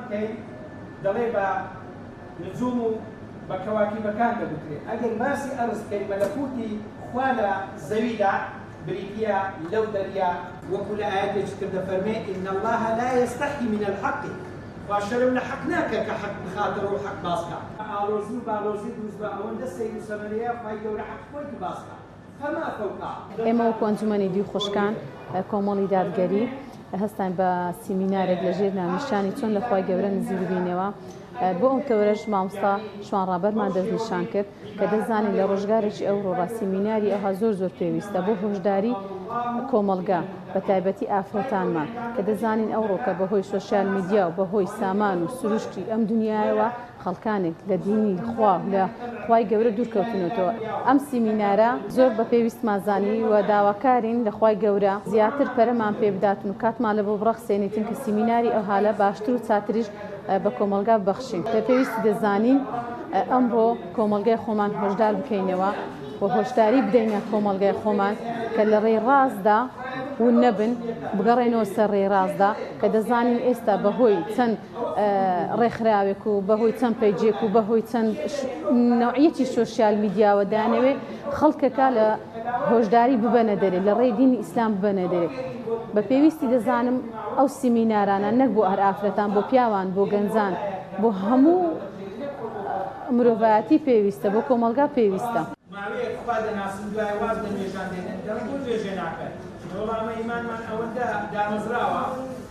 بکەین دەڵێ بە نجوم و بە کەواکیبەکان دەگوترێ. ئەگەر باسی ئەرز بکەین مەلەکوتی خوا لە زەویدا بریتیە لەو دەریا. وەکو لە ئایەتێکی تر دەفەرمێ، ان اللە لا یستحی من الحق، خوا شەرم لە حەق ناکا کە حەق بخاتە ڕوو و حەق باس کا. ئاڵۆزی و باڵۆزی دروست بە ئەوەندە سەیر و سەمەرەیە خوای گەورە حەقی خۆیتی باس کا. فما فوقا. ئێمە وەکو ئەنجومەنی دووی خوشکان کۆمەڵی دادگەری هەستاین بە سیمینارێک لە ژێر ناونیشانی چۆن لە خوای گەورە نزیک ببینەوە بۆ ئەو تەوەرەش مامۆستا شوان ڕابەرمان دەستنیشان کرد کە دەزانین لە ڕۆژگارێکی ئەوڕۆڕا سیمیناری ئەوها زۆر زۆر پێویستە بۆ هۆشداری کۆمەڵگا بە تایبەتی ئافرەتانمان کە دەزانین ئەوڕۆکە بەهۆی سۆشیال میدیا و بەهۆی سامان و سروشتی ئەم دنیایەوە خەڵکانێک لە دینی خوا و لە خوای گەورە دوور کەوتونەتەوە. ئەم سیمینارە زۆر بە پێویستمان زانی و داواکارین لە خوای گەورە زیاتر پەرەمان پێ بداتن و کاتمان لە بۆ بڕەخسێنیتن کە سیمیناری ئەوهالە باشتر و چاتریش بە کۆمەڵگا ببەخشین. بە پێویستی دەزانین ئەمڕۆ کۆمەڵگای خۆمان هۆشدار بکەینەوە و هۆشداری بدەینە کۆمەڵگای خۆمان کە لە ڕێی ڕاستدا ون نەبن، بگەڕێنەوە سەر ڕێی ڕاستدا کە دەزانین ئێستا بەهۆی چەند ڕێکخراوێک و بەهۆی چەند پەیجێک و بەهۆی چەند نەوعیەتی سۆشیال میدیاوە دانەوێ خەڵکەکە لە هۆشداری ببەنە دەرێ لە ڕێی دینی ئیسلام ببەنە دەرێ بە پێویستی دەزانم ئەو سیمینارانە نەک بۆ هەر ئافرەتان بۆ پیاوان بۆ گەنجان بۆ هەموو مرۆڤایەتی پێویستە بۆ کۆمەڵگا پێویستە. ماوەیەک خوا دەناسن دوایە واز لە نوێژان دێنن دەڵێن بۆ نوێژێ ناکەن وەڵا ئەمە ئیمانمان ئەوەندە دامەزراوە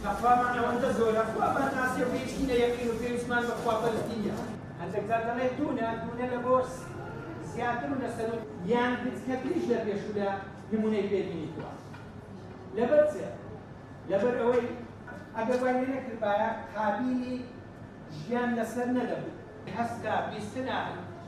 تەقوامان ئەوەندە زۆرە خوامان ناسیە و گەیشتینە یەقین و پێویستمان بە خواپەرستی نیە. هەندێک جار دەڵێ دوونە دوونە لە بۆ زیاتر و لە سەروو یان گچکەتریش لە پێشوو لە نمونەی پێ بینیتوە لەبەر چ؟ لەبەر ئەوەی ئەگەر وای لێ نەکردبایە قابیلی ژیان لەسەر نەدەبوو. هەستە، بیستنە،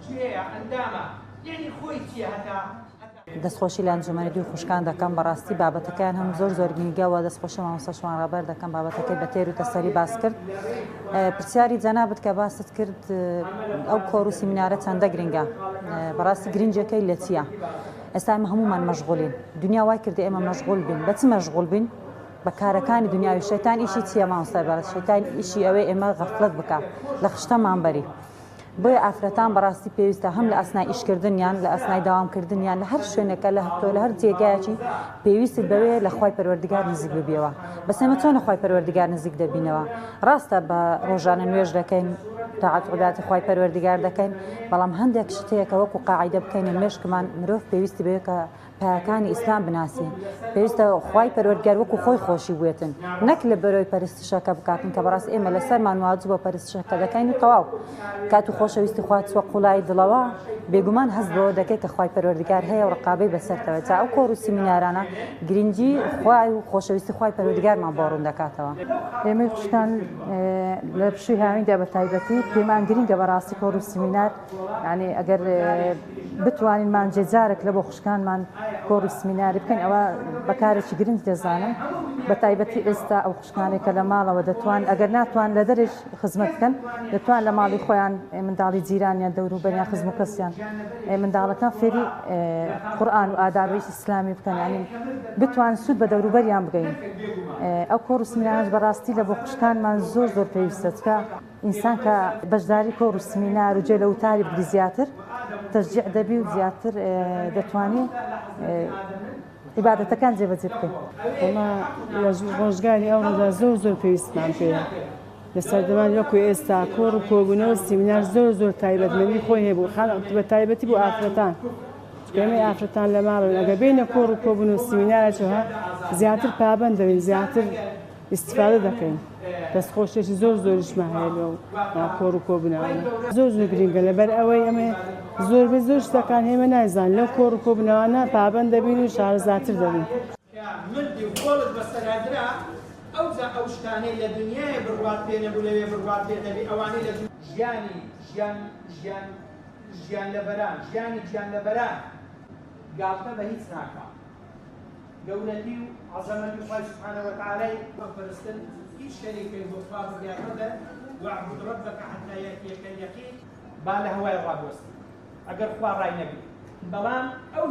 گوێیە، ئەندامە، یەعنی خۆی چییە هەتا هەتا. دەستخۆشی لە ئەنجومەنی دووی خوشکان دەکەم بەڕاستی بابەتەکەیان هەم زۆر زۆر گرنگە و دەستخۆشی مامۆستا شوان ڕابەر دەکەم بابەتەکەی بە تێر و تەسەلی باس کرد پرسیاری جەنابت کە باست کرد ئەو کۆڕ و سیمینارە چەندە گرنگە بەڕاستی گرنگەکەی لە چییە ئێستا ئێمە هەمومان مەشغولین دنیا وای کردی ئێمە مەشغول بین بە چ مەشغول بین بە کارەکانی دنیاوی شەیتان ئیشی چییە مامۆستای بەڕێز شەیتان ئیشی ئەوەی ئێمە غەفلەت بکا لە خشتەمان بەری بۆیە ئافرەتان بەڕاستی پێویستە هەم لە ئەسنای ئیشکردنیان لە ئەسنای داوامکردنیان لە هەر شوێنێکە لە هەر لە هەر جێگایەکی پێویستت بەوێ لە خوای پەروەردگار نزیک ببیەوە بەس ئێمە چۆن لە خوای پەروەردگار نزیک دەبینەوە ڕاستە بە ڕۆژانە نوێژ دەکەین تاعەت عیبادەتی خوای پەروەردگار دەکەین بەڵام هەندێک شت هەیە کە وەکو قاعیدە بکەینە مێشکمان مرۆڤ پێویستی بەوێ کە پایەکانی ئیسلام بناسی پێویستە خوای پەروەردگار وەکو خۆی خۆشی بوێتن نەک لە بەرۆی پەرستشەکە بکاتن کە بەڕاست ئێمە لەسەرمان واجبە پەرستشەکە دەکەین و تەواو کات و خۆشەویستی خوا چوە قوڵایی دڵەوە بێگومان هەست بەوە دەکەی کە خوای پەروەردگار هەیە و ڕقابەی بەسەرتەوە جا ئەو کۆڕ و سیمینارانە گرنگی خوای و خۆشەویستی خوای پەروەردگارمان بۆ ڕوون دەکاتەوە. ئێمەی خوشکان لە پشووی هاویندا بە تایبەتی پێمان گرنگە بەڕاستی کۆڕ و سیمینار یعنی ئەگەر بتوانین مانجێ جارێک لە بۆ خوشکانمان کۆڕ و سمیناری بکەین ئەوە بەکارێکی گرنگ دەزانم بە تایبەتی ئێستا ئەو خوشکانێک کە لە ماڵەوە دەتوان ئەگەر ناتوان لە دەرێش خزمەت بکەن دەتوان لە ماڵی خۆیان منداڵی جیرانیان دەوروبەریان خزم و کەسیان منداڵەکان فێری قورئان و ئادابی ئیسلامی بکەن ینی بتوان سوود بە دەوروبەریان بگەین ئەو کۆڕ و سمینارش بەڕاستی لە بۆ خوشکانمان زۆر زۆر پێویستە چکە ئینسان کە بەشداری کۆڕ و سمینار و جێ لە وتاری بگری زیاتر تەشجیع دەبی و زیاتر دەتوانی عیبادەتەکان جێبەجێ بکەی. وەڵا لە ڕۆژگاری ئەوڕۆدا زۆر زۆر پێویستمان پێیە لە سەردەمانی وەکو ئێستا کۆڕ و کۆبوونەوە سیمینار زۆر زۆر تایبەتمەندی خۆی هەبوو خان بە تایبەتی بۆ ئافرەتان چونکە ئێمەی ئافرەتان لە ماڵن ئەگەر بێینە کۆڕ و کۆبوونەوە سیمینارێکەوە زیاتر پابەند دەبین زیاتر ئیستفادە دەکەین دەستخۆشیەکی زۆر زۆریشمان هەیە لەو کۆڕ و کۆبوونەوانە زۆر زۆر گرنگە لەبەر ئەوەی ئەمە زۆربەی زۆر شتەکان ئێمە نایزانین لەو کۆڕ و کۆبوونەوانە پابەند دەبین و شارەزاتر دەبین. کە مردی و خۆڵت بەسەرا درا ئەوجا ئەو شتانەی لە دنیایێ بڕوات پێ نەبوو لەوێ بڕوات پێ دەبی ئەوانەی لە ژیانی ژیان ژیان ژیانلەبەران ژیانی گیانلەبەران گاڵتە بە هیچ ناکا. گەورەتی و عەزەمەتی خوای سبحانە وتعالی بپەرستن هیچ شەریکێک بۆ خوا بڕیار مەدەن، واعبد ربک حتی یاتیک الیقین. با لە هەوای ڕابوەستین ئەگەر خوا ڕای نەگری بەڵام ئەو.